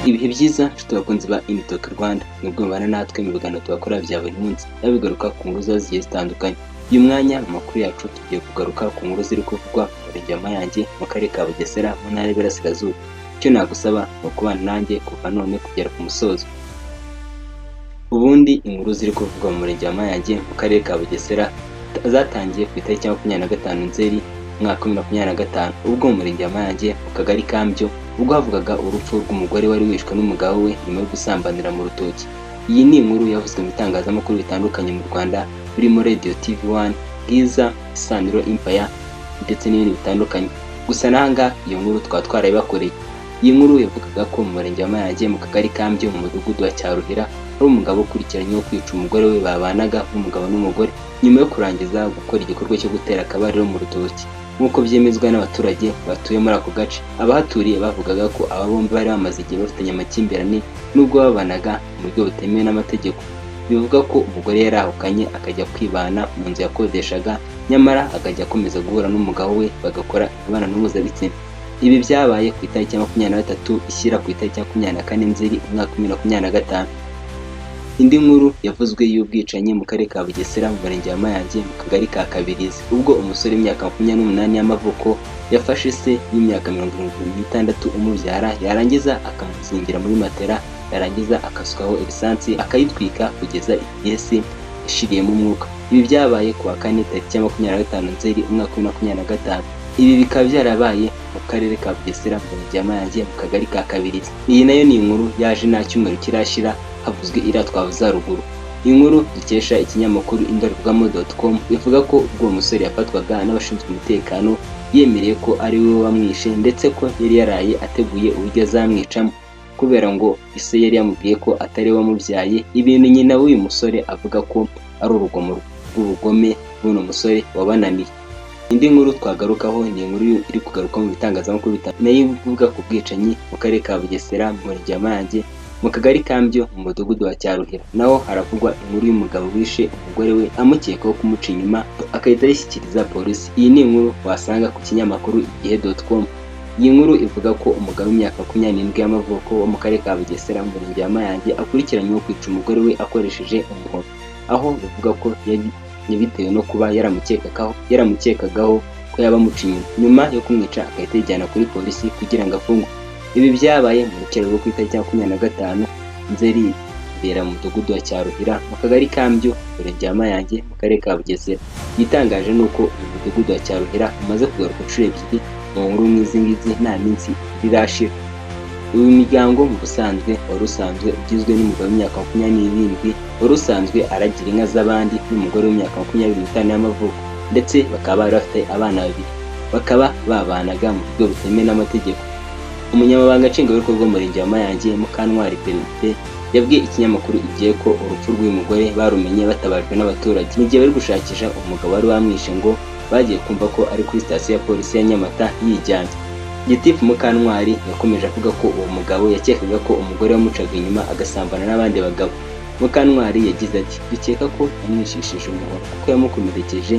Ibihe byiza, nshuti bakunzi ba Initoke Rwanda, nubwo mubana natwe mu biganiro tubakora bya buri munsi, biba bigaruka ku nkuru ziba zigiye zitandukanye. Uyu mwanya mu makuru yacu tugiye kugaruka ku nkuru ziri kuvugwa mu murenge wa Mayange, mu karere ka Bugesera, mu ntara y'Iburasirazuba. Icyo nagusaba ni ukubana nanjye kuva none kugera ku musozo. Ubundi inkuru ziri kuvugwa mu murenge wa Mayange, mu karere ka Bugesera, zatangiye ku itariki ya 25 Nzeri, umwaka wa 2025, ubwo mu murenge wa Mayange, mu kagari ka Mbyo, ubwo havugaga urupfu rw'umugore wari wishwe n'umugabo we nyuma yo gusambanira mu rutoki. Iyi ni inkuru yavuzwe mu bitangazamakuru bitandukanye mu Rwanda, birimo Radio TV One, Bwiza, Isaniro, Empire ndetse n'ibindi bitandukanye. Gusa n'ahangaha iyo nkuru twaba twarayibakoreye. Iyi nkuru yavugaga ko mu murenge wa Mayange, mu kagari ka Mbyo, mu mudugudu wa Cyaruhira, hari umugabo ukurikiranyweho kwica umugore we babanaga nk'umugabo n'umugore, nyuma yo kurangiza gukora igikorwa cyo gutera akabariro mu rutoki, nk'uko byemezwa n'abaturage batuye muri ako gace. Abahaturiye bavugaga ko aba bombi bari bamaze igihe bafitanye amakimbirane, nubwo babanaga mu buryo butemewe n'amategeko. Bivuga ko umugore yarahukanye akajya kwibana mu nzu yakodeshaga, nyamara akajya akomeza guhura n'umugabo we bagakora imibonano mpuzabitsina. Ibi byabaye ku itariki ya 23 ishyira ku itariki ya 24 Nzeri, umwaka wa 2025. Indi nkuru yavuzwe y'ubwicanyi mu karere ka Bugesera, mu murenge wa Mayange, mu kagari ka Kabirizi, ubwo umusore w'imyaka 28 y'amavuko yafashe se w'imyaka 76 umubyara, yarangiza akamuzingira muri matera, yarangiza akasukaho lisansi akayitwika kugeza igihe se yashiriyemo umwuka. Ibi byabaye ku wa kane, tariki ya 25 Nzeri, umwaka wa 2025. Ibi bikaba byarabaye mu karere ka Bugesera, mu murenge wa Mayange, mu kagari ka Kabirizi. Iyi nayo ni inkuru yaje nta cyumweru kirashira havuzwe iriya twavuze haruguru. Inkuru dukesha ikinyamakuru indorerwamo.com ivuga ko ubwo uwo musore yafatwaga n'abashinzwe umutekano, yemereye ko ari we wamwishe, ndetse ko yari yaraye ateguye uburyo azamwicamo, kubera ngo ise yari yamubwiye ko atari we wamubyaye, ibintu nyina w'uyu musore avuga ko ari urugomo rw'ubugome bw'uno musore wabananiye. Indi nkuru twagarukaho ni inkuru iri kugaruka mu bitangazamakuru bitandukanye, nayo ivuga ku bwicanyi mu karere ka Bugesera, mu murenge wa Mayange, mu kagari ka Mbyo, mu mudugudu wa Cyaruhira. Naho haravugwa inkuru y'umugabo wishe umugore we amukekaho kumuca inyuma, agahita ayishyikiriza polisi. Iyi ni inkuru wasanga ku kinyamakuru igihe.com. Iyi nkuru ivuga ko umugabo w'imyaka 27 y'amavuko wo mu karere ka Bugesera, mu murenge wa Mayange, akurikiranyweho kwica umugore we akoresheje umuhoro, aho bivuga ko yabitewe no kuba yaramukekagaho ko yaba amuca inyuma. Nyuma yo kumwica agahita yijyana kuri polisi kugira ngo afungwe. Ibi byabaye mu rukero rwo ku itariki ya 25 Nzeri, bibera mu mudugudu wa Cyaruhira, mu kagari ka Mbyo, murenge wa Mayange, mu karere ka Bugesera. Igitangaje ni uko uyu mudugudu wa Cyaruhira umaze kugaruka inshuro ebyiri mu nkuru nk'izi ngizi nta minsi irashira. Uyu muryango mu busanzwe wari usanzwe ugizwe n'umugabo w'imyaka 27 wari usanzwe aragira inka z'abandi, n'umugore w'imyaka 25 y'amavuko, ndetse bakaba bari bafite abana babiri, bakaba babanaga mu buryo butemewe n'amategeko. Umunyamabanga Nshingwabikorwa w'umurenge wa Mayange, Mukantwari Perezida, yabwiye ikinyamakuru Igihe ko urupfu rw'uyu mugore barumenye batabajwe n'abaturage. Mu gihe bari gushakisha umugabo wari wamwishe, ngo bagiye kumva ko ari kuri sitasiyo ya polisi ya Nyamata yijyanye. Gitifu Mukantwari yakomeje avuga ko uwo mugabo yakekaga ko umugore wamucaga inyuma agasambana n'abandi bagabo. Mukantwari yagize ati: "Dukeka ko yamwicishije umuhoro kuko yamukomerekeje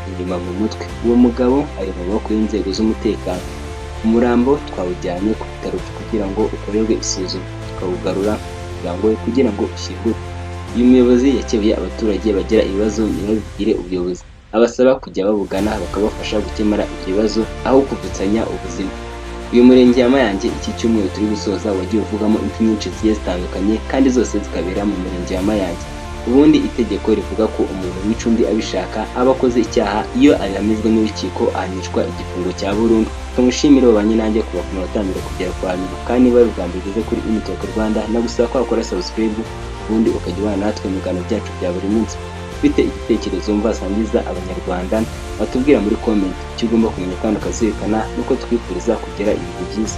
inyuma mu mutwe. Uwo mugabo ari mu maboko y'inzego z'umutekano. Umurambo twawujyanye ku bitaro kugira ngo ukorerwe isuzuma, tukawugarura mu muryango we kugira ngo ushyingurwe." Uyu muyobozi yakebuye abaturage bagira ibibazo ntibabibwire ubuyobozi, abasaba kujya babugana bakabafasha gukemura ibyo bibazo aho kuvutsanya ubuzima. Uyu murenge wa Mayange iki cyumweru turi gusoza wagiye uvugamo impfu nyinshi zigiye zitandukanye, kandi zose zikabera mu murenge wa Mayange. Ubundi itegeko rivuga ko umuntu wica undi abishaka aba akoze icyaha, iyo abihamijwe n'urukiko ahanishwa igifungo cya burundu. Kamushimire babanye nanjye kuva ku munota wa mbere kugera ku wa nyuma, kandi niba ari ubwa mbere ugeze kuri Imitoko Rwanda, nagusaba ko wakora subscribe, ubundi ukajya ubana natwe mu biganiro byacu bya buri munsi. Ufite igitekerezo wumva wasangiza Abanyarwanda, watubwira muri comment. Icyo ugomba kumenya kandi ukazirikana nuko twifuriza kugira ibihe byiza.